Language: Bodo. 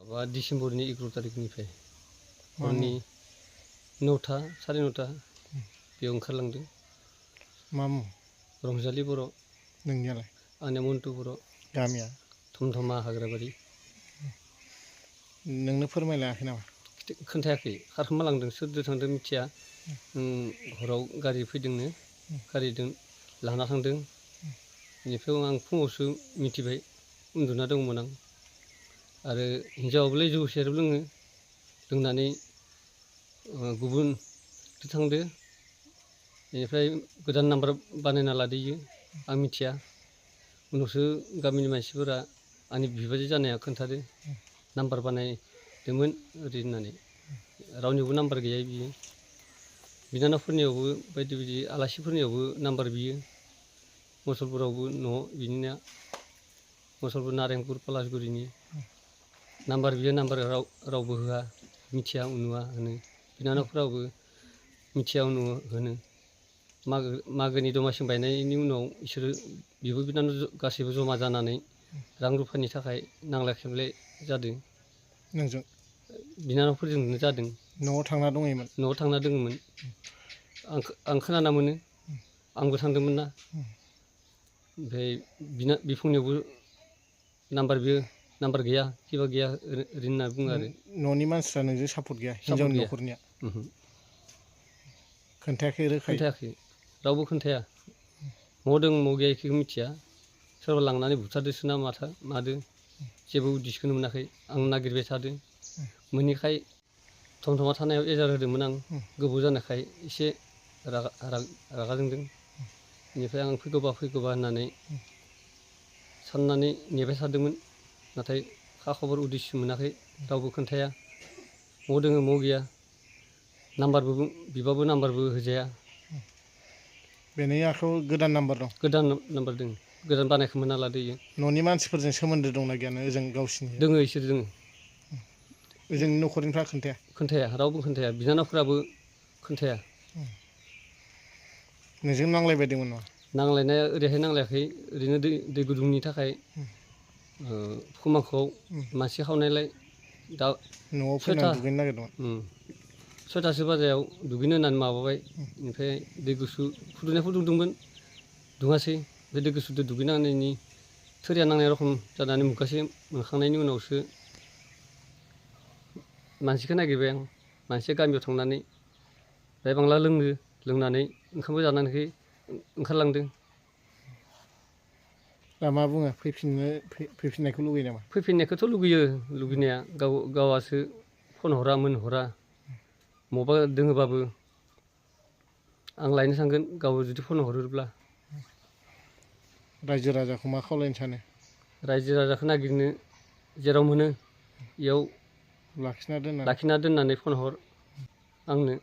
माबा डिसेम्बरनि 11 तारिखनिफ्राय हरनि 9टा 9:30 बेयाव ओंखारलांदों। मा मुं? रंजालि बर'। नोंनियालाय? आंनिया मन्टु बर'। गामिया? थमथमा हाग्राबारि। नोंनो फोरमायलायाखै नामा? खोन्थायाखै, खारखोमा लांदों, सोरदो थांदों मिथिया। हराव गारि फैदोंनो, गारिजों लाना थांदों। बेनिफ्राय आं फुङावसो मिथिबाय, उन्दुना दंमोन आं। आरो हिनजावाबोलाय जौ सेरेब लोङो, लोंनानै गुबुनजों थांदो। बेनिफ्राय गोदान नाम्बार बानायना लादोयो, आं मिथिया। उनावसो गामिनि मानसिफोरा आंनि बिबाजै जानाया खोन्थादो, नाम्बार बानायदोंमोन ओरै होननानै। रावनियावबो नाम्बार गैया बियो। बिनानावफोरनियावबो बायदि बायदि आलासिफोरनियावबो नाम्बार बियो। मुसलपुरावबो न' बिनिया, मुसलपुर नारेंपुर पलासगुरिनि। नाम्बार बियो, नाम्बार रावबो होआ, मिथिया उनुवा होनो। बिनानावफोरावबो मिथिया उनुवा होनो। मागोनि दमासि बायनायनि उनाव बिसोरो बिब' बिनानाव गासैबो जमा जानानै रां रुफानि थाखाय नांलाय खमलाय जादों। नोंजों? बिनानावफोरजोंनो जादों। न'आव थांना दङमोन? न'आव थांना दङमोन। आं खोनाना मोनो, आंबो थांदोंमोन ना। ओमफ्राय बिफंनियावबो नाम्बार बियो, नाम्बार गैया, किबा गैया ओरै होनना बुङो आरो। न'नि मानसिफ्रा नोंजों सापर्ट गैया? हिनजावनि न'खरनिया? खोन्थायाखै रोखायै? खोन्थायाखै, रावबो खोन्थाया। म'आव दं म'आव गैया बेखौ मिथिया। सोरबा लांनानै बुथारदोसो ना मादो, जेबो उदिसखौनो मोनाखै। आं नागिरबाय थादों, मोनिखाय थमथमा थानायाव एजार होदोंमोन आं। गोबाव जानायखाय एसे रागा जोंदों। बेनिफ्राय आं फैगौबा होननानै साननानै नेबाय थादोंमोन। नाथाय खा खबर उदिस मोनाखै, रावबो खोन्थाया। म'आव दोङो म'आव गैया, नाम्बारबो बिबाबो नाम्बारबो होजाया। बेनि आखायाव गोदान नाम्बार दं? गोदान नाम्बार दङ, गोदान बानायखोमाना लादो इयो। न'नि मानसिफोरजों सोमोन्दो दंना गैया ओजों गावसिनि? दोङो, इसोर दोङो। ओजोंनि न'खरनिफ्रा खोन्थाया? खोन्थाया, रावबो खोन्थाया, बिनानावफोराबो खोन्थाया। नोंजों नांलायबायदोंमोन नामा? नांलायनाया ओरैहाय नांलायाखै, ओरैनो दै गुदुंनि थाखाय खुमाखौ मानसि खावनायलाय दा न'आव फैनानै दुगैनो नागिरदोंमोन? 6टासो बाजायाव दुगैनो होननानै माबाबाय। ओमफ्राय दै गुसु फुदुंदोंमोन, दुङासै। बे दै गुसुजों दुगैनांनायनि थोरिया नांनाय रखम जानानै मुगासे मोनखांनायनि उनावसो मानसिखौ नागिरबाय आं। मानसिया गामियाव थांनानै बाय बांला लोंनानै ओंखामबो जानानै ओंखारलांदों। दा मा बुङो, फैफिननायखौ लुगैयो नामा? फैफिननायखौथ' लुगैयो, लुगैनाया। गावासो फन हरा मोनहरा। मबा दोङोबाबो आं लायनो थांगोन, गाव जुदि फन हरोब्ला। रायजो राजाखौ मा खावलायनो सानो? रायजो राजाखौ नागिरनो, जेराव मोनो बेयाव लाखिना दोननानै फन हर आंनो।